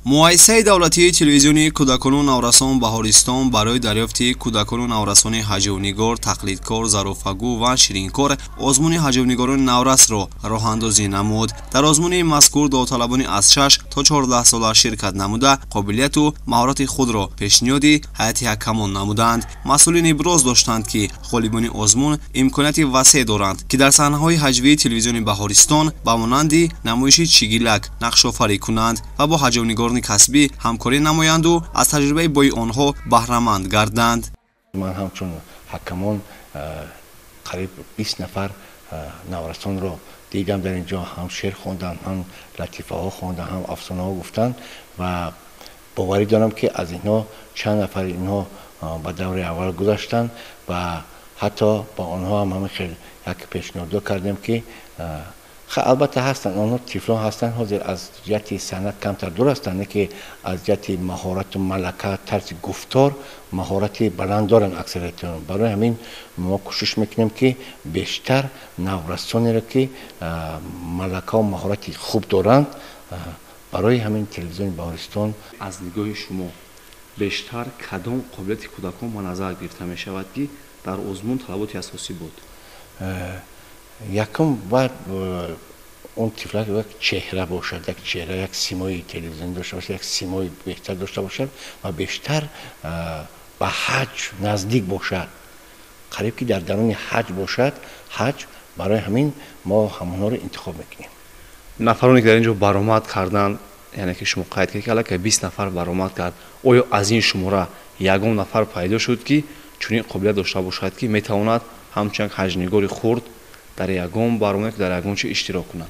Муассисаи давлатии телевизиони кӯдакону наврасон Баҳористон барои дарёфти кӯдакону наврасони ҳаҷвнигор, тақлидкор, зарофагӯ ва ширинкор озмуни ҳаҷвнигорони наврасро роҳандозӣ намуд. Дар озмуни мазкур довталабони аз 6 то 14 сола ширкат намуда, қобилияту маҳорати худро пешниҳоди ҳайати ҳакамон намуданд. Масъулин иброз доштанд, ки ғолибони озмун имконияти васеъ доранд, ки дар саҳнаҳои ҳаҷвии телевизиони Баҳористон ба монанди намоиши Чигилак нақшофарӣ кунанд ва бо ҳаҷвнигорони касбӣ ҳамкорӣ намоянду аз таҷрибаи бои онҳо баҳраманд гарданд. Ман ҳамчун ҳакамон қариб 20 нафар наврасонро дидам дар ин ҷо, ҳам шеър хонданд, ҳам латифаҳо хонданд, ҳам афсонаҳо гуфтанд ва боварӣ дорам, ки аз инҳо чанд нафар инҳо ба давраи аввал гузаштанд ва ҳатто ба онҳо ҳам ҳамин хел як пешниҳодҳо кардем, ки албатта ҳастанд, онҳо тифлон ҳастанд, ҳозир аз ҷиҳати санъат камтар дур ҳастанд, ки аз ҷиҳати маҳорату малака, тарзи гуфтор маҳорати баланд доранд аксарияти. Барои ҳамин мо кӯшиш мекунем, ки бештар наврасонеро, ки малакаву маҳорати хуб доранд, барои ҳамин телевизиони Баҳористон. Аз нигоҳи шумо бештар кадом қобилияти кӯдакон ба назар гирифта мешавад, ки дар озмун талаботи асосӣ буд? Якум, бояд он тифлак як чеҳра бошад, як чеҳра, як симои телевизионӣ дошта бошад, як симои беҳтар дошта бошад ва бештар ба ҳаҷв наздик бошад, қариб ки дар даруни ҳаҷв бошад, ҳаҷв. Барои ҳамин мо ҳамонҳоро интихоб мекунем. Нафароне, ки дар ин ҷо баромад карданд, яъне ки шумо қайд кард, ки аллакай 20 нафар баромад кард, оё аз ин шумора ягон нафар пайдо шуд, ки чунин қобилият дошта бошад, ки метавонад ҳамчун як ҳаҷвнигори хурд дар ягон барнома, дар ягон чи иштирок кунад?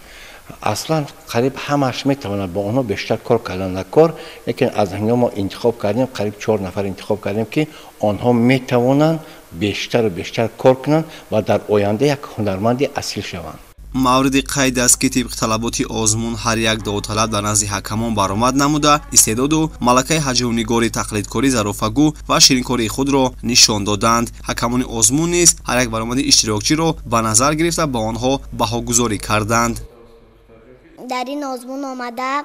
Аслан қариб ҳамааш метавонад, бо онҳо бештар кор кардан дар кор, лекин аз ҳамино мо интихоб кардем, қариб чор нафар интихоб кардем, ки онҳо метавонанд бештару бештар кор кунанд ва дар оянда як ҳунарманди асил шаванд. Мавриди қайд аст, ки тибқи талаботи озмун ҳар як довталаб дар назди ҳакамон баромад намуда, истеъдоду малакаи ҳаҷвнигорӣ, тақлидкорӣ, зарофагӯ ва ширинкории худро нишон доданд. Ҳакамони озмун низ ҳар як баромади иштирокчиро ба назар гирифта, ба онҳо баҳогузорӣ карданд. Дар ин озмун омада,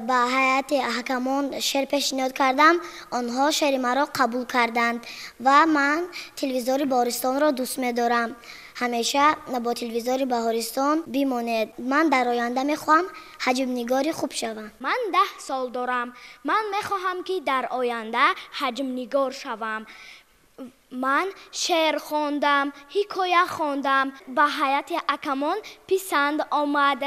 ба ҳайати ҳакамон шеър пешниҳод кардам. Онҳо шеъри маро қабул карданд ва ман телевизори Баҳористонро дӯст медорам. Ҳамеша бо телевизори Баҳористон бимонед. Ман дар оянда мехоҳам ҳаҷвнигори хуб шавам. Ман 10 сол дорам. Ман мехоҳам, ки дар оянда ҳаҷвнигор шавам. Ман шеър хондам, ҳикоя хондам, ба ҳайати ҳакамон писанд омад.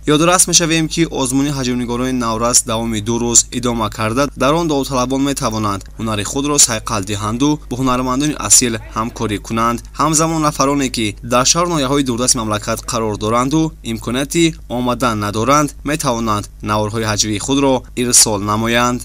Ёдрас мешавем, ки озмуни ҳаҷвнигорони наврас давоми 2 рӯз идома карда, дар он довталабон метавонанд ҳунари худро сайқал диҳанду бо ҳунармандони асил ҳамкорӣ кунанд. Ҳамзамон нафароне, ки дар шаҳру ноҳияҳои дурдасти мамлакат қарор доранду имконияти омадан надоранд, метавонанд наворҳои ҳаҷвии худро ирсол намоянд.